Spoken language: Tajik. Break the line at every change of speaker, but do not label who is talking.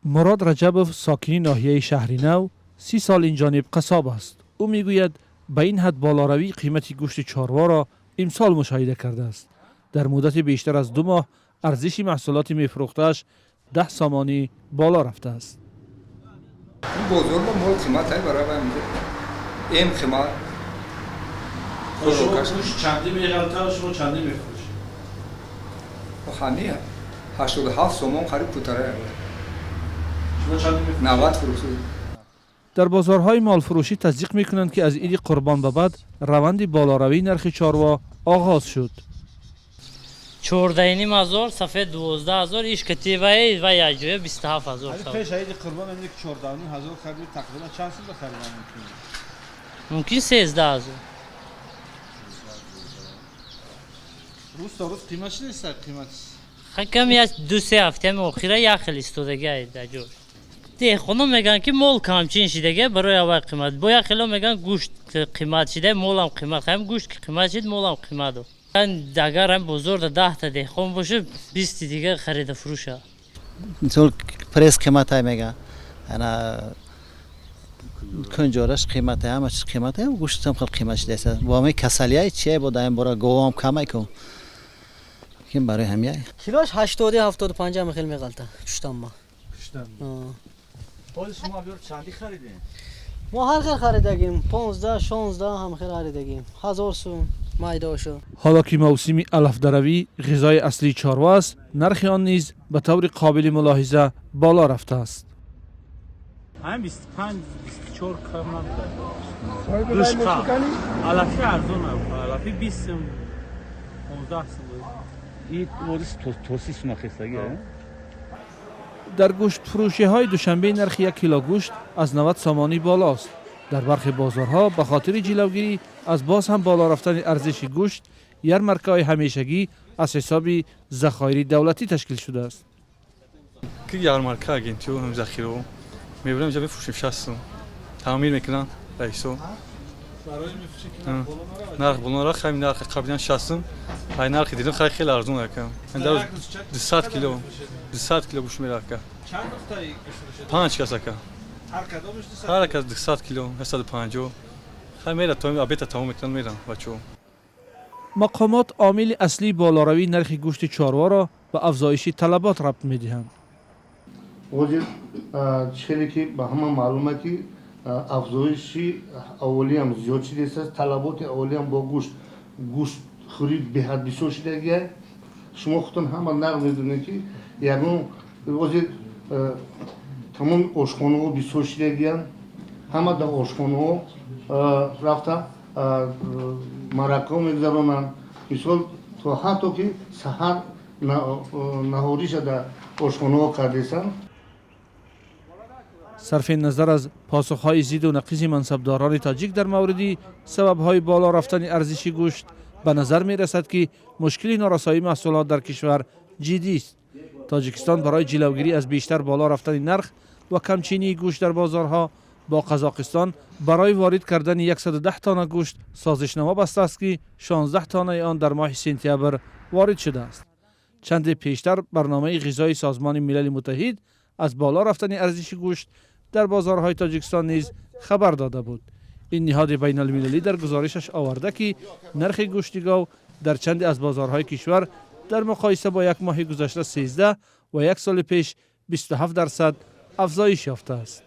Мурод Раҷабов, сокини ноҳияи Шаҳри Нав, 30 сол инҷониб қассоб аст. Ӯ мегӯяд, ба ин ҳад болоравии қимати гӯшти чорворо имсол мушоҳида кардааст. Дар муддати бештар аз 2 моҳ арзиши маҳсулоти мефурӯхтааш 10 сомонӣ боло рафтааст.
Бозор ба мол қимат ай, барои эм қимат.
Гӯшт чандӣ меғалтад, шумо чандӣ мефурӯшед?
Ҳами 87 сомон қариб кутара.
Шумо чандӣ мефурӯшед?
90 фурӯшед.
Дар бозорҳои молфурӯшӣ тасдиқ мекунанд, ки аз Иди Қурбон ба баъд раванди болоравии нархи чорво оғоз шуд.
14,5 ҳазор, сафед 12 ҳазор, иш кативаи ва якҷоя 27 ҳазор.
Пеш Иди Қурбон ки 14,5 ҳазор харид, тақрибан чанд сум харидан мумкин?
Мумкин 13 ҳазор.
Рӯз то рӯз қимат шудааст, қимат.
Ками як 2-3 ҳафтаи охира як хел истодагиай дар ҷош. Деҳқонон мегӯянд, ки мол камчин шидага, барои аввал қимат. Бо як хело мегӯянд, гӯшт қимат шида, молам қимат. Ҳам гӯшт ки қимат шид, молам қимат. Агар ҳам бозор да 10-та деҳқон боша, 20-ти дигар харида фурӯша.
Мисол, пресс қиматай мега, ана кунҷораш қиматай, ҳама чиз қиматай, гӯштам хел қимат шидааст. Бо ҳамаи касалиай чие бо даим бора говам камай ку ким барои ҳамияй.
Килош 80, 75 ҳам хел меғалта чуштанма.
Ҳозир шумо абёр чандӣ харидем?
Мо ҳар хел харидагим, 15, 16 ҳам хел харидагим, 1000 сум майдошу.
Ҳоло ки мавсими алафдаравӣ ғизои аслии чорво аст, нархи он низ ба таври қобили мулоҳиза боло рафтааст.
Ҳамин 25, 24 кам набуда. Гӯшқа алафи арзон, алафи 20 сум, 15 сум.
То 30 сума хестагӣ.
Дар гӯштфурӯшиҳои Душанбе нархи 1 кило гӯшт аз 90 сомонӣ болост. Дар бархе бозорҳо ба хотири ҷилавгирӣ аз боз ҳам боло рафтани арзиши гӯшт ярмаркаҳои ҳамешагӣ аз ҳисоби захоири давлатӣ ташкил шудааст.
Ки ярмарка агентиё захирао мебарем, инҷа мефурӯшем 60 сум, таъмир мекунанд раисо. Нарх боло нарафт, хай нархи қаблиан 60 сум, ай нархи дидем, хай хеле арзон ака. 200 кило, 200 кило гӯшт мера, ака. Панҷ кас, ака, ҳар кас 200 кило, 150, хай мера, то обеда тамом мекунанд, меран бачаҳо.
Мақомот омили аслии болоравии нархи гӯшти чорворо ба афзоиши талабот рабт медиҳанд.
Ҳозир хеле ки ба ҳама маълума, ки афзоиши аҳолиам зиёд шудааст, талаботи аҳолиам бо гӯшт, гӯштхӯрӣ беҳад бисёр шудагия. Шумо худтон ҳама нағз медонед, ки ягон ҳозир тамоми ошхонаҳо бисёр шудагиянд, ҳама дар ошхонаҳо рафта маъракаҳо мегузаронанд. Мисол, то ҳатто ки саҳар наҳориша дар ошхонаҳо кардесанд.
Сарфи назар аз посухҳои зиду нақизи мансабдорони тоҷик дар мавриди сабабҳои боло рафтани арзиши гӯшт, ба назар мерасад, ки мушкили норасоии маҳсулот дар кишвар ҷиддист. Тоҷикистон барои ҷилавгирӣ аз бештар боло рафтани нарх ва камчинии гӯшт дар бозорҳо бо Қазоқистон барои ворид кардани 110 тонна гӯшт созишнома бастааст, ки 16 тоннаи он дар моҳи сентябр ворид шудааст. Чанде пештар Барномаи ғизои Созмони Милали Муттаҳид аз боло рафтани арзиши гӯшт дар бозорҳои Тоҷикистон низ хабар дода буд. Ин ниҳоди байналмилалӣ дар гузоришаш оварда, ки нархи гӯшти гов дар чанде аз бозорҳои кишвар дар муқоиса бо як моҳи гузашта 13 ва як соли пеш 27% афзоиш ёфтааст.